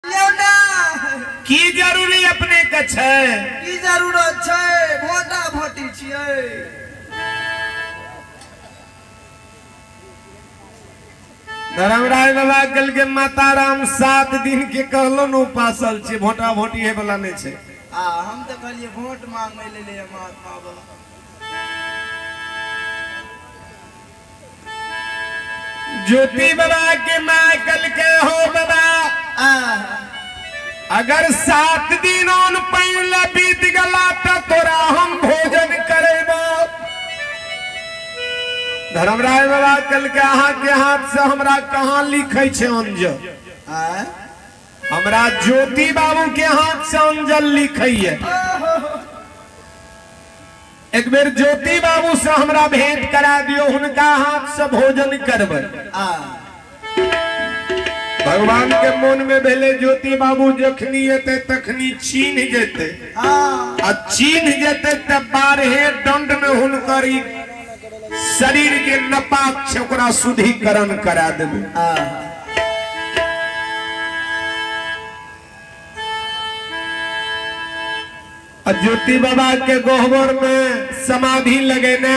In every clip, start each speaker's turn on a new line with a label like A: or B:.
A: यौ ना।
B: की जरूरी अपने के छै?
A: की जरूरत छै, भोटा भोटी छियै।
B: धर्मराज बाबा कहलकै माता राम 7 दिन के कहलो ने उपासल छै, भोटा भोटी हे वाला नहि छै।
A: आ हम तऽ कहलियै वोट मांगे ले ले महात्मा बाबा।
B: ज्योति बाबा के माँ कहलकै हो बाबा, अगर 7 दिन ऑन पानि ला बीत गला त तोरा हम भोजन करेबो। धर्मराज बाबा कहलकै अहाँ के हाथ से हमरा कहाँ लिखै छै अंजल? हमरा ज्योति बाबू के हाथ से अंजल लिखैये। एक बेर ज्योति बाबू से हमरा भेंट करा दियो, हुनका हाथ से भोजन करबै। भगवान के मन में भेले ज्योति बाबू जखनी एते तखनी चीन्ह जेते, आ चीन्ह जेते त 12 दंड में हुनकर ई शरीर के नपाक छै ओकरा शुद्धिकरण करा देबै। आ ज्योति बाबा के गहबर में समाधि लगेने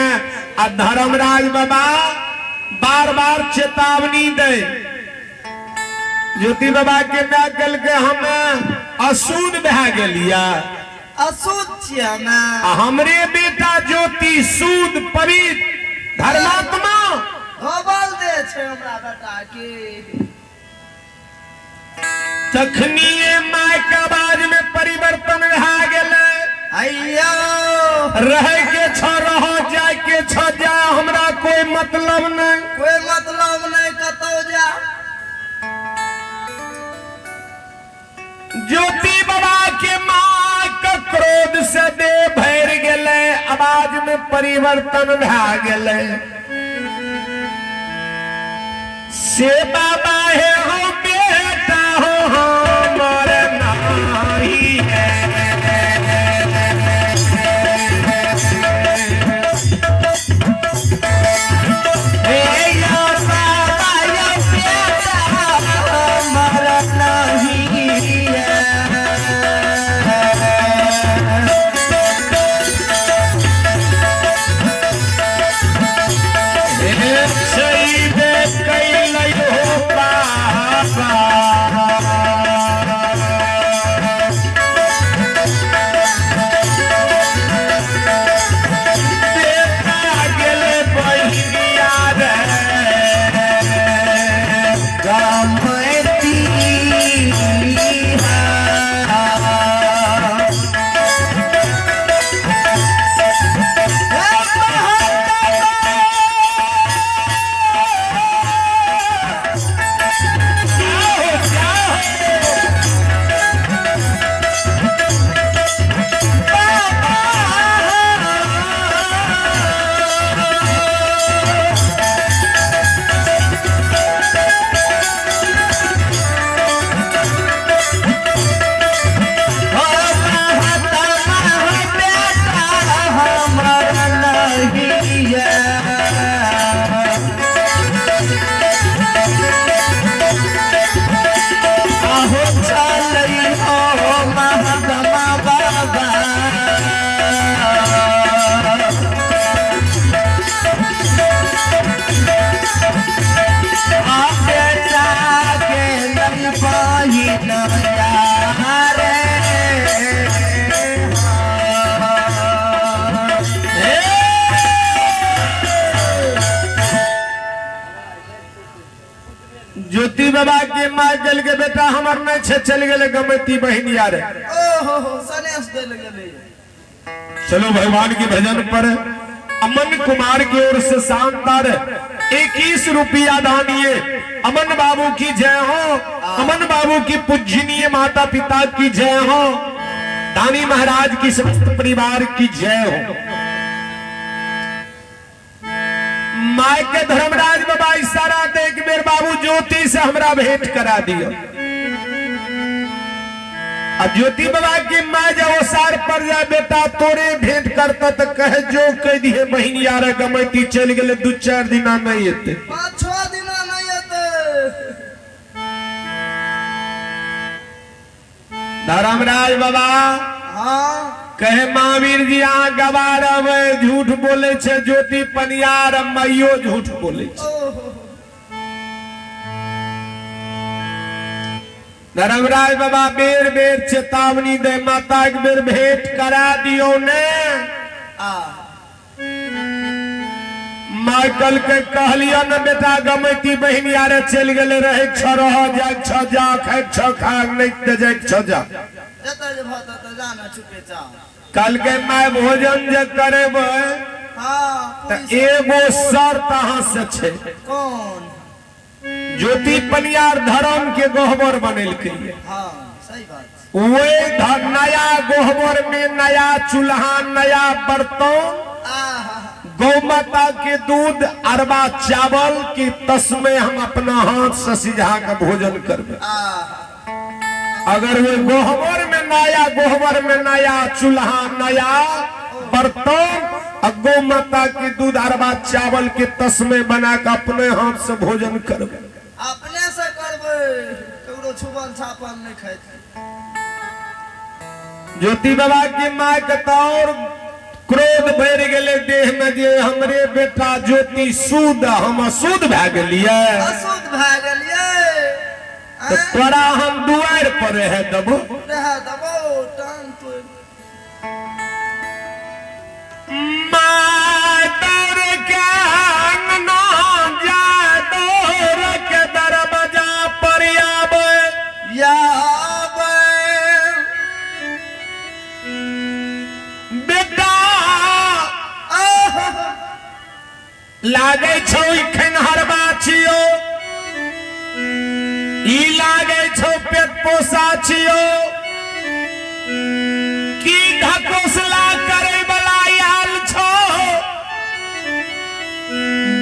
B: आ धर्मराज बाबा बार बार चेतावनी दे। ज्योति बाबा के माय कहलकै हम अशुद्ध भए गेलिया।
A: अशुद्ध छियै हमे।
B: आ हमरे बेटा ज्योति शुद्ध पवित्र धर्मात्मा
A: धोबल दे छै हमरा बेटा के।
B: तखनिए my के आवाज में परिवर्तन भए गेलै।
A: अय्यो
B: रहे के छ रह, जाय के छ जा, हमरा कोई मतलब नहीं।
A: कोई मतलब नहीं, कतौ जा।
B: ज्योति बाबा के माँ के क्रोध से देह भरि गेलै, आवाज में परिवर्तन भए गेलै। से बाबा हे हो बेटा हो हमर नाही है।
A: हे यो बाबा यो बेटा हमर नहीं है।
B: ज्योति बाबा के माँ चल के बेटा हमर नहीं छे, चल गेले गमती बहिन यार।
A: ओहो सनेस देल गेले।
B: चलो भगवान के भजन पर अमन कुमार की ओर से शानदार 21 रुपया दानिए। अमन बाबू की जय हो, अमन बाबू की पूजनीय माता पिता की जय हो, दानी महाराज की समस्त परिवार की जय हो। My के धर्मराज बाबा इशारा दे कि मेरे बाबू ज्योति से हमरा भेंट करा दियो। अब ज्योति बाबा की माँ जब ओसार पर जाए बेटा तोरे भेंट करता तो कहे जो कह दिए बहिन यार गमैती चल गेले 2-4 दिना नहीं एते।
A: 5-6 दिना नहीं एते।
B: धर्मराज बाबा
A: हाँ
B: कहे महावीर जी अहाँ गवा रहबै, झूठ बोले छे ज्योति पनियार, मैयो झूठ बोले छे।
A: ओहो
B: धर्मराज बाबा बेर बेर चेतावनी दे, माता एक बेर भेंट करा दियो ने।
A: आ
B: माइकल के कहलियो न बेटा गमैती बहिन यारे चलि गेलै, रहै छ रह, जाय छ जा, खाइ छ खा, नहि तऽ जाय छ जा।
A: जतऽ जेबह ततऽ जा ने छुपे जा।
B: कहलकै माय भोजन जे करेबै
A: हाँ
B: तऽ एगो शर्त अहाँ से छै।
A: कौन?
B: ज्योति पनियार धर्म के गहबर बनेलकै।
A: हाँ सही बात।
B: वही नया गहबर में नया चूल्हा नया बर्तन, गौ माता के दूध अरबा चावल की तस्मे हम अपना हाथ से सिझा के भोजन करबे। अगर वे गोहबर में नया गोहबर में नया चूल्हा नया बर्तन और गौ माता के दूध अरबा चावल के तस्मे बना के अपने हाथ से भोजन करबे।
A: अपने से करबे, ककरो छुपल छापल नहीं खाते।
B: ज्योति बाबा के माँ के तौर क्रोध भरि गेलै देह में जे हमरे बेटा ज्योति सूद, हम अशुद्ध भए गेलियै।
A: अशुद्ध भए गेलियै
B: तऽ तोरा हम दुआरि पर रहे देबो।
A: रहे देबो टांग तोड़ि।
B: माय दौड़ के अंगना जा, दौड़ के दरवाजा पर आबै।
A: आबै
B: बेटा लागै छौ ई खेनहरबा छियौ, ई लागै छौ पेट पोसा छियौ, की ढकोसला करै वाला आयल छौ।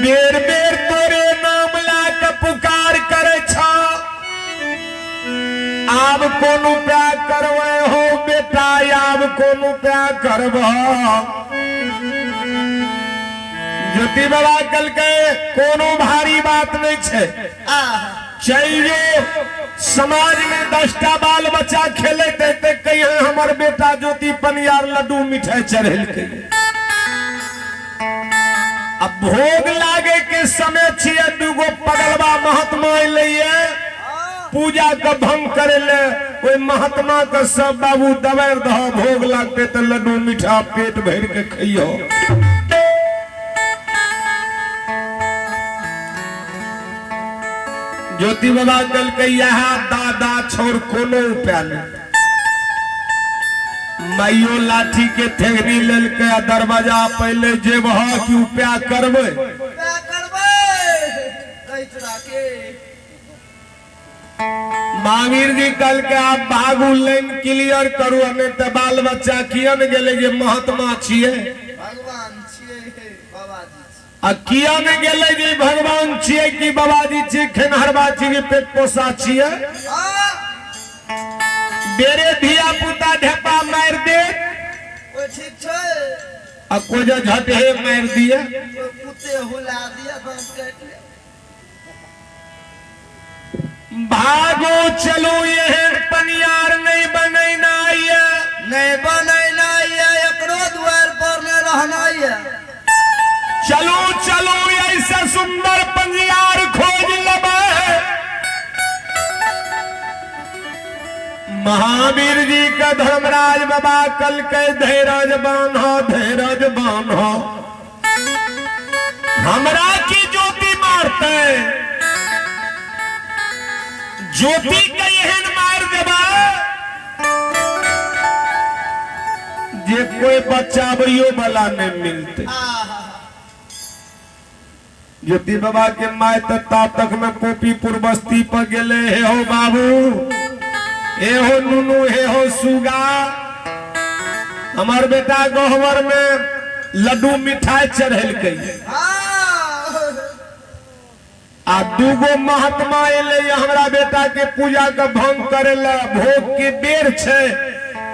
B: बेर बेर तोरे नाम ला के पुकार करै छौ। आब कोन उपाय करबै हो बेटा, आब कोन उपाय करबह? ज्योति बाबा कहलकै कोनो भारी बात नहीं छै, चलि जो समाज में 10टा बाल बच्चा खेलैत हेतै, कहिए हमर बेटा ज्योति पनियार लड्डू मिठाई चढ़ेलकै। अब भोग लागे के समय छियै, दूगो पगलवा महात्मा अयलैये पूजा के भंग करे ले। ओहि महात्मा के सब बाबू दबारि दह, भोग लागते तऽ लड्डू मिठा पेट भरि के खइयो। ज्योति बाबा कहलकै इएह दादा छोड़ कोनो उपाय नहीं। माइयो लाठी के थेगनी लेलकै आ दरवाजा पहिले जेबह कि उपाय करबै।
A: उपाय करबै दही चूड़ा के।
B: महावीर जी कहलकै आप भागू, लाइन क्लियर करू, नहीं तऽ बाल बच्चा किया ने गेलै जे महात्मा छियै,
A: भगवान छियै, बाबाजी
B: आ किया ने गेलै जे भगवान छियै कि बाबाजी छियै, खेनहरबा छियै कि पेट पोसा छियै। बेरे धिया पुता ढेपा मारि दे,
A: कोई ठीक छै
B: आ कोई जे झटहे मारि दिए,
A: कोई कुत्ते हुला दिए, दांत काटि ले।
B: भागो चलो, एहन पनियार नहीं बनेना ये,
A: नहीं बनेना ये, एकरो द्वार पर नहीं रहना ये।
B: चलो चलो ऐसा सुंदर पंजियार खोज लेबै। महावीर जी का धर्मराज बाबा कल के धैरज बान्हो, धैरज बान्हो, हमरा की ज्योति मारते, ज्योति के एहन मार देबा जे कोई बचाबैयो वाला नहीं मिलते। ज्योति बाबा के my त तक में कोपीपुर बस्ती पर गेले, हे हो बाबू, हे हो नुनू, हे हो सुगा, हमार बेटा गहवर में लड्डू मिठाई चढ़ेलकै। आ दूगो महात्मा एलै हमरा बेटा के पूजा के भंग करे ला, भोग के बेर छै,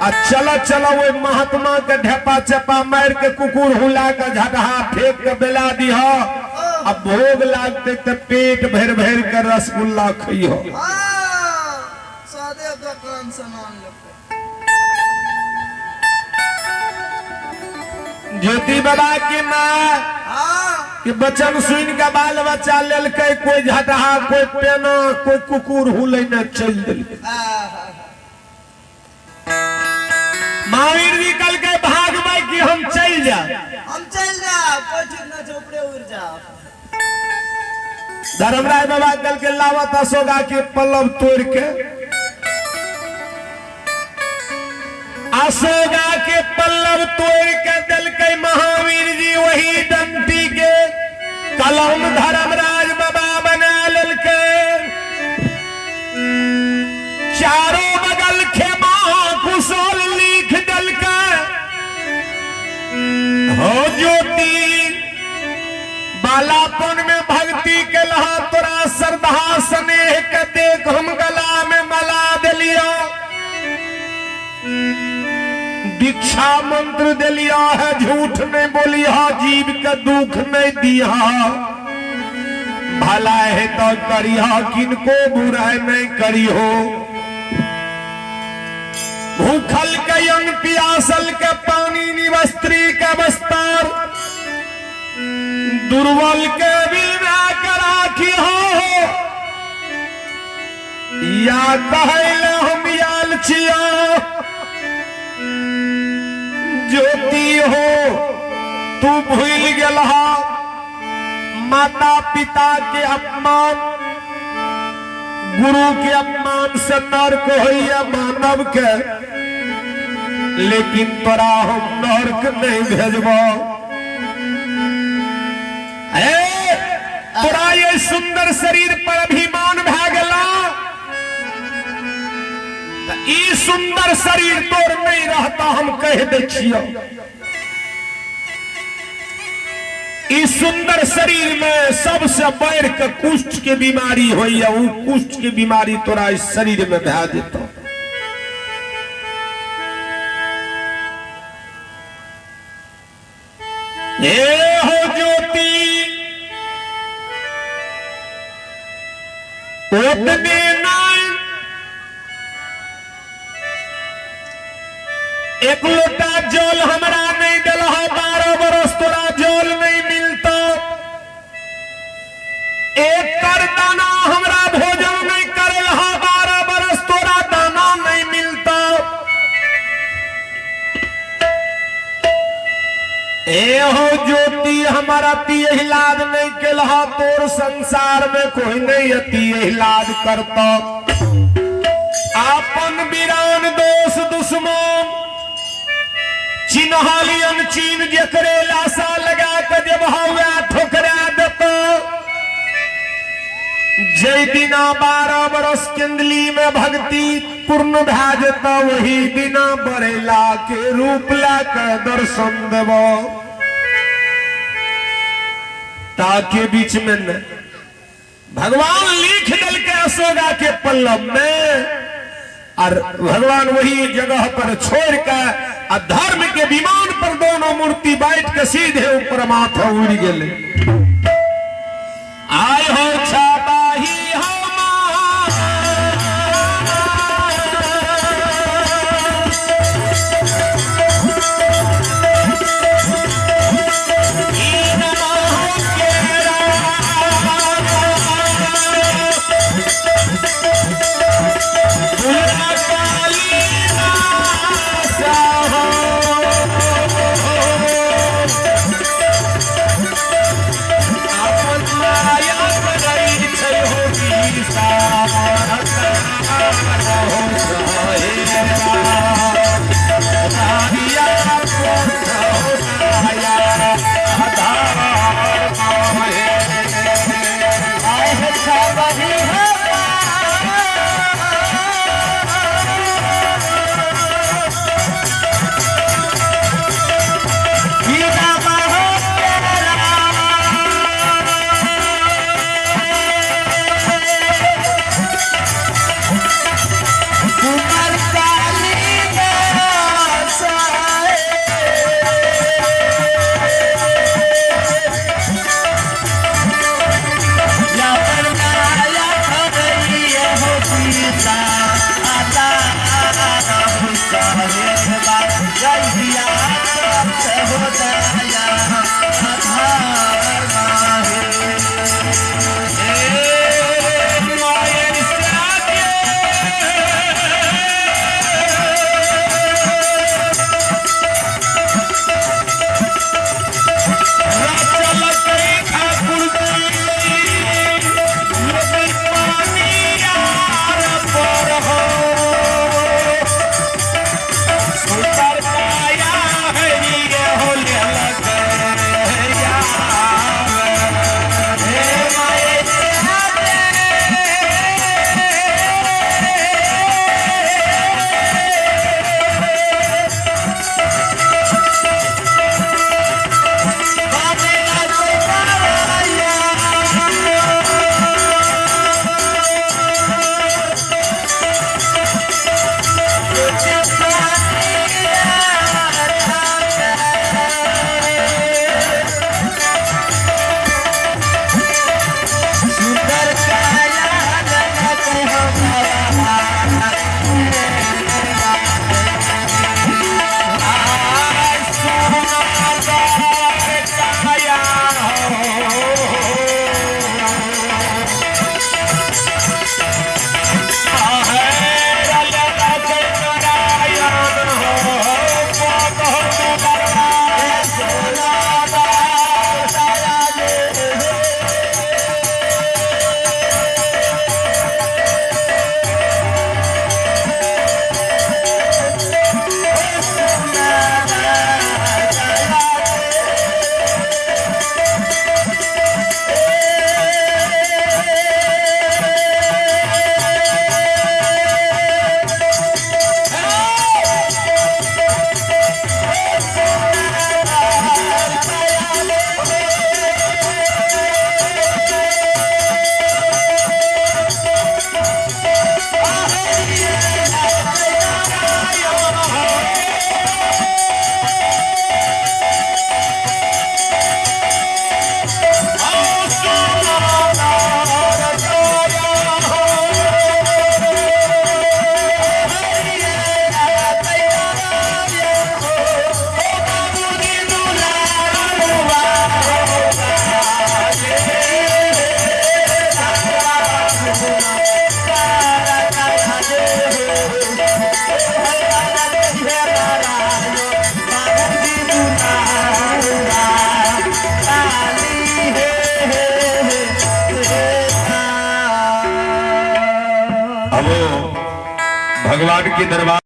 B: आ चल चल ओहि महात्मा के ढेपा चेपा मारि के कुकुर हुला के झटहा फेंक के बेला दिह, आ भोग लागते तऽ पेट भरि भरि के रसगुल्ला खइह।
A: प्रसादे दोकान से आनलकै।
B: ज्योति बाबा के माँ के वचन सुन के बाल बच्चा लेलकै, कोई झटहा, कोई पेना, कोई कुकुर हुलै न चल देलकै। महावीर जी कल के भागबै कि हम चल जा,
A: हम चल जा, कोई ठीक न छै, ऊपरे उड़ जा।
B: धर्मराय बाबा कल के लावत अशोका के पल्लव तोड़ के, अशोका के पल्लव तोड़ के दिलकै महावीर जी, वही डंटी के कलम धर्मराज बाबा बना लेलकै। चारों बगल खेमा कुशल लिख दिलकै। हो ज्योति बालापन में भक्ति के लहा तोरा श्रद्धा स्नेह के देख हम गला में मला दिलियो, दीक्षा मंत्र दिलिया है, झूठ नहीं बोलिया, जीव के दुख नहीं दिया, भला है तो करिया, किनको बुरा नहीं करियो, भूखल के अन्न प्यासल के पानी निवस्त्री के वस्तार, दुर्बल के बिना कराखी हो, या कहले हम आयल छियो। ज्योति हो तू भूल गेलहा माता पिता के अपमान, गुरु के अपमान से नर्क होइया मानव के, लेकिन तोरा हम नर्क नहीं भेजबो। तोरा ये सुंदर शरीर पर अभिमान भए गेला, ई सुंदर शरीर तोर नहीं रहता, हम कह दै छियो। ई सुंदर शरीर में सबसे बढ़ के कुष्ठ के बीमारी होइया, उ कुष्ठ के बीमारी तोरा इस शरीर में भए जेतौ। ए हो ज्योति ओतने नहीं, एक लोटा जल हमरा नहीं दिलह, 12 बरस तोरा जल नहीं मिलता, एक कर दाना हमरा भोजन नहीं करलह, 12 बरस तोरा दाना नहीं मिलता। ए हो ज्योति हमारा अति इलाज नहीं केलह, तोर संसार में कोई नहीं अति इलाज करता। आपन वीरान दोष दुश्मन चिन्हलियन चीन जकरे लाशा लगा के जब हवा ठोकरा देता, जय दिना 12 बरस केंदली में भक्ति पूर्ण भए जेता, वही दिना बरेला के रूप ला के दर्शन देब। ताके बीच में न भगवान लिख दिल के अशोका के पल्लव में, और भगवान वही जगह पर छोड़ के और धर्म के विमान पर दोनों मूर्ति बैठ के सीधे ऊपर माथा उड़ गए। आय हो छाबाही हो अब भगवान के दरबार।